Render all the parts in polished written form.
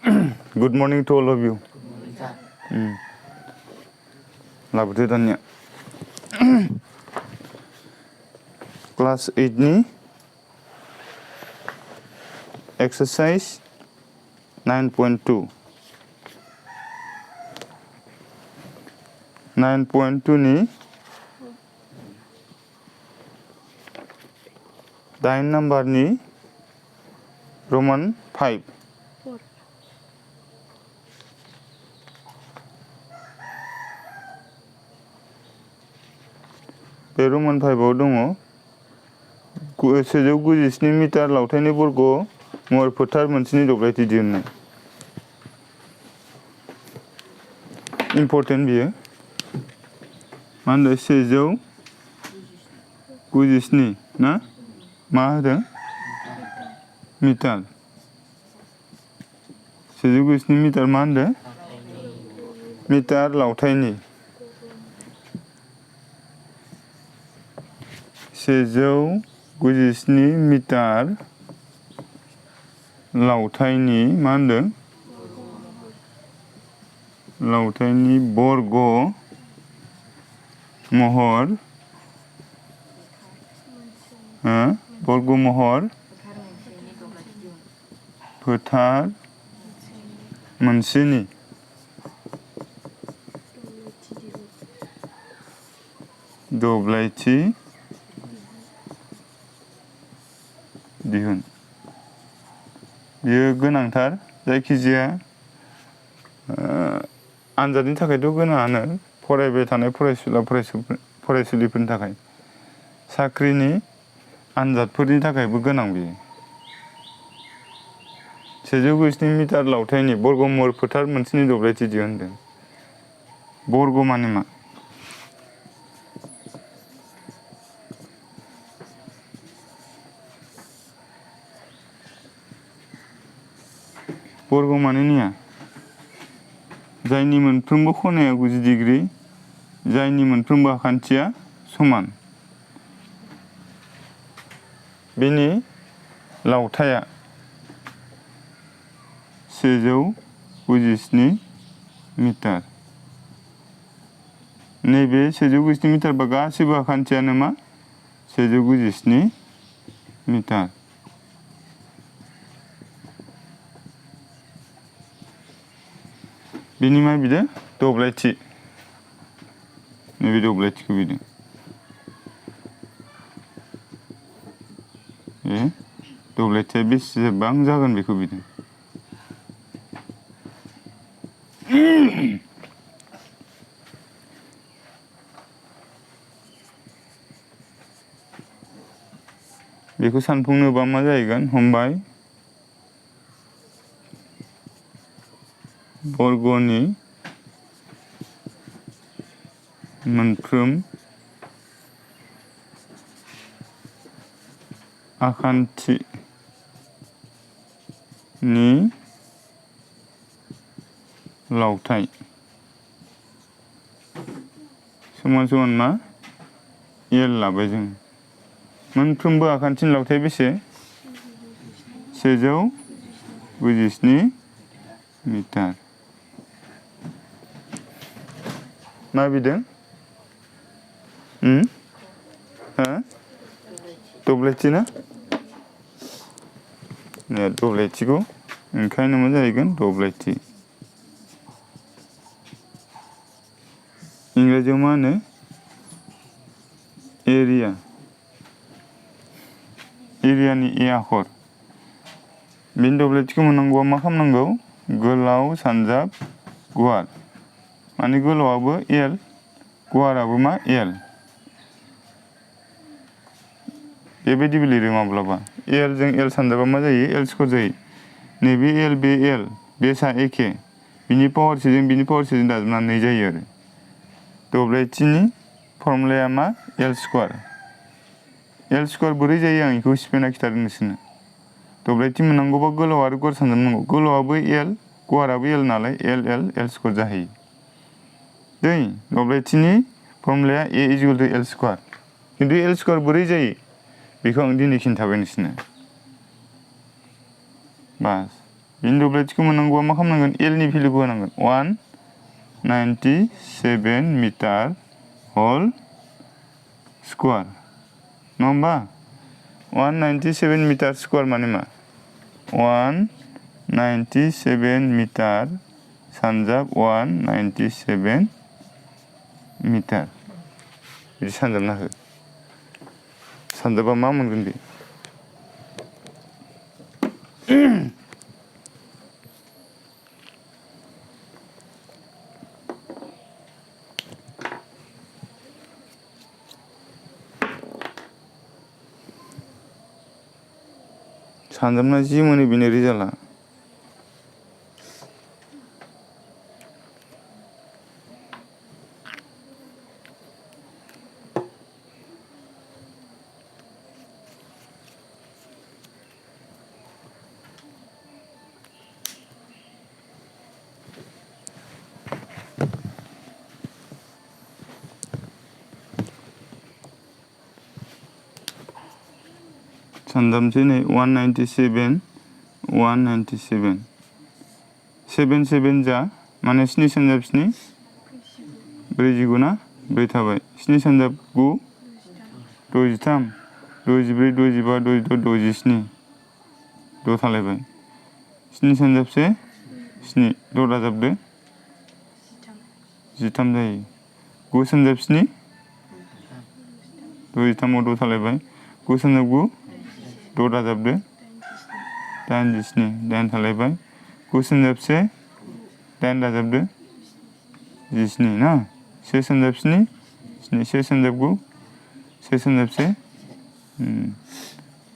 Good morning to all of you. लाबोदो दानिया class 8 नि एक्सारसाइज 9.2 9.2 नि 9 नम्बरनि रोमन 5 बे रोमन 5 आव दङ 797 मिटार लावथायनि बर्ग महर फोथार मोनसेनि दब्लायथि दिहुननाय इम्पर्टेन्ट बियो मा होनदों 797 ना मा होदों मिटार 797 मिटार मा होनदों मिटार लावथायनि 797 मिटार लावथायनि मा होनदों लावथायनि बर्ग महर फोथार मोनसेनि दब्लायथि दिहुन बेयो गोनांथार जायखिजाया आनजादनि थाखायथ' गोनाङानो फरायबाय थानाय फरायसुलिफोरनि थाखाय साख्रिनि आनजादफोरनि थाखायबो गोनां बेयो 797 मिटार लावथायनि बर्ग महर फोथार मोनसेनि दब्लायथि दिहुनदों बर्ग माने मा बर्ग माने निया जायनि मोनफ्रोमबो खनाया 90 डिग्री जायनि मोनफ्रोमबो आखान्थिया समान बेनि लावथाया 797 मिटार नैबे 797 मिटार बा गासैबो आखान्थियानो मा 797 मिटार बिनि मा बिदो दब्लायथि नैबे दब्लायथिखौ बिदो दब्लायथिया बेसेबां जागोन बेखौ बिदो बेखौ सानफुंनोबा मा जाहैगोन हमबाय बर्गनि मोनफ्रोम आखान्थिनि लावथाय समान समान मा एल लाबाय जों मोनफ्रोमबो आखान्थिनि लावथाय बेसे 797 मिटार मा बिदों दब्लायथि ना दब्लायथिखौ ओंखायनो मा जाहैगोन दब्लायथि इंराजियाव मा होनो एरियानि ए आखर बेनि दब्लायथिखौ मोननांगौबा मा खालामनांगौ गोलाव सानजाब गुवार माने गोलावाबो एल गुवाराबो मा एल बेबायदिबो लिरो माब्लाबा एल जों एल सानजाबा मा जायो एल स्क्वायर जायो नैबे एल बे एल बेसा एखे बिनि पावारसेजों बिनि पावारसेजों दाजाबनानै जायो आरो दब्लायथिनि फर्मुलाया मा एल स्क्वायर बोरै जायो आं बेखौ सिफायना खिथादों नोंसोरनो दब्लायथि मोननांगौबा गोलाव आरो गुवार सानजाबनांगौ गोलावाबो एल गुवाराबो एल नालाय एल स्क्वायर जाहैयो दै दब्लायथिनि फर्मुलाया ए इजिकेल टु एल स्क्वायर खिन्थु एल स्क्वायर बोरै जायो बेखौ आं दिनै खिन्थाबाय नोंसोरनो बास बिनि दब्लायथिखौ मोननांगौबा मा खालामनांगोन L नि भेलुखौ होनांगोन 197 मिटार होल स्क्वायर नङा होमबा 197 मिटार स्क्वायर माने मा 197 मिटार सानजाब 197 मिटार बिदि सानजाबना हो सानजाबा मा मोनगोन बे सानजाबना जि मोनो बेनो रिजाल्टआ सानजाबनोसै नै 197 7 7 जा माने 7 सानजाब 7 45 ना 4 थाबाय 7 सानजाब 9 63 64 65 66 67 द' थालायबाय 7 सानजाब 7 द' दाजाबदो 13 जायो 9 सानजाब 7 63 द' थालायबाय 9 सानजाब 9 द' दाजाबदो 87 दाइन थालायबाय 9 सानजाब 1 दाइन दाजाबदो 17 ना 1 सानजाब 7 1 सानजाब 9 1 सानजाब 1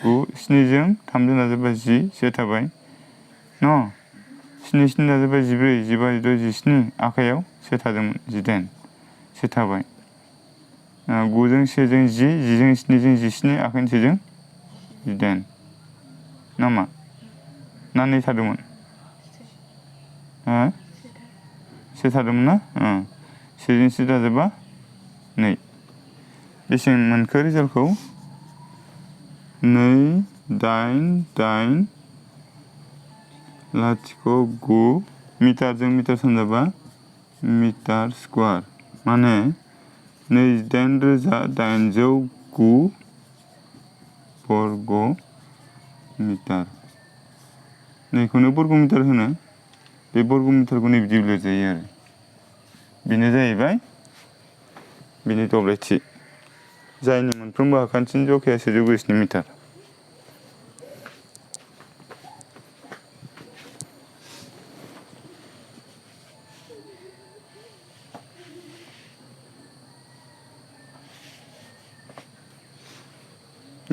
9 7 जों 3 जों दाजाबबा 10 1 थाबाय न' 7 7 दाजाबबा 14 15 17 आखायाव 1 थादोंमोन 18 1 थाबाय 9 जों 1 जों 10 10 जों 7 जों 17 आखायनि 1 जों 18 नामा ना 2 थादोंमोन 1 थादोंमोन ना 1 जों 1 दाजाबबा 2 बेसेबां मोनखो रिजाल्टखौ 288 लाथिख' 9 मिटारजों मिटार सानजाबा मिटार स्क्वायर माने 28,809 बर्ग मिटार नैखौनो बर्ग मिटार होनो बे बर्ग मिटारखौ नै बिदि लिरजायो आरो बेनो जाहैबाय बिनि दब्लायथि जायनि मोनफ्रोमबो आखान्थिनि जखाया 120 मिटार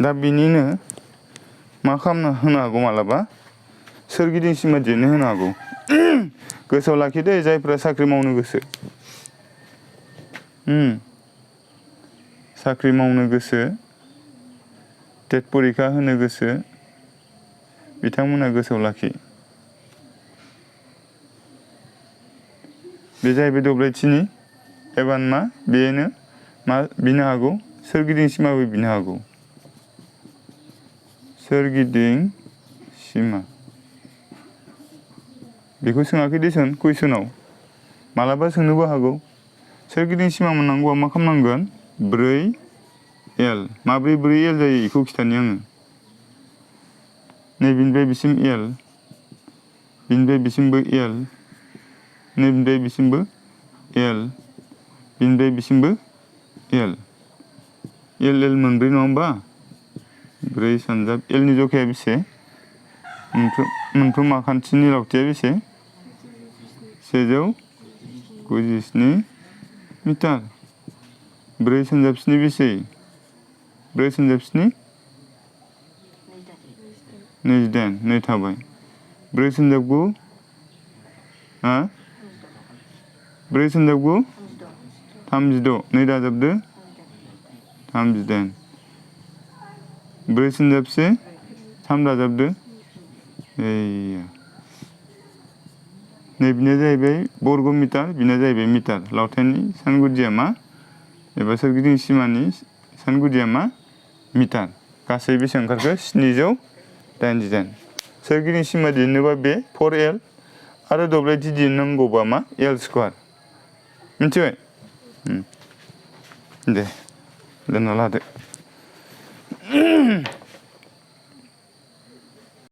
दा बिनिनो मा खालामना होनो हागौ मालाबा सोरगिदिं सिमा दिन्थिनो होनो हागौ गोसोआव लाखिदो जायफ्रा साख्रि मावनो गोसो साख्रि मावनो गोसो टेट परिखा होनो गोसो बिथांमोना गोसोआव लाखि बे जाहैबाय दब्लायथिनि एबा मा बेनो मा बिनो हागौ सोरगिदिं सिमाबो बिनो हागौ सोरगिदिं सिमा बेखौ सोङाखै देसन कुइसनाव मालाबा सोंनोबो हागौ सोरगिदिं सिमा मोननांगौआ मा खालामनांगोन 4L माब्रै 4L जायो बेखौ खिथानि आङो नैबेनिफ्राय बिसिम L बिनिफ्राय बिसिमबो L नैबेनिफ्राय बिसिमबो L बिनिफ्राय बिसिमबो L L मोनब्रै नङा होमबा 4 सानजाब L नि जखाया बेसे मोनफ्रोम आखान्थिनि लावथिया बेसे 197 मिटार 4 सानजाब 7 बेसे 4 सानजाब 7 28 2 थाबाय 4 सानजाब 9 4 सानजाब 9 36 2 दाजाबदो 38 4 सानजाब 1 3 दाजाबदो नैबेनो जाहैबाय बर्ग मिटार बेनो जाहैबाय मिटार लावथायनि सानगुदिया मा एबा सोरगिदिं सिमानि सानगुदिया मा मिटार गासै बेसे ओंखारखो 788 सोरगिदिं सिमा दिहुननोबा बे 4l आरो दब्लायथि दिहुननांगौबा मा l स्कुवार मिथिबाय दे दोनना लादो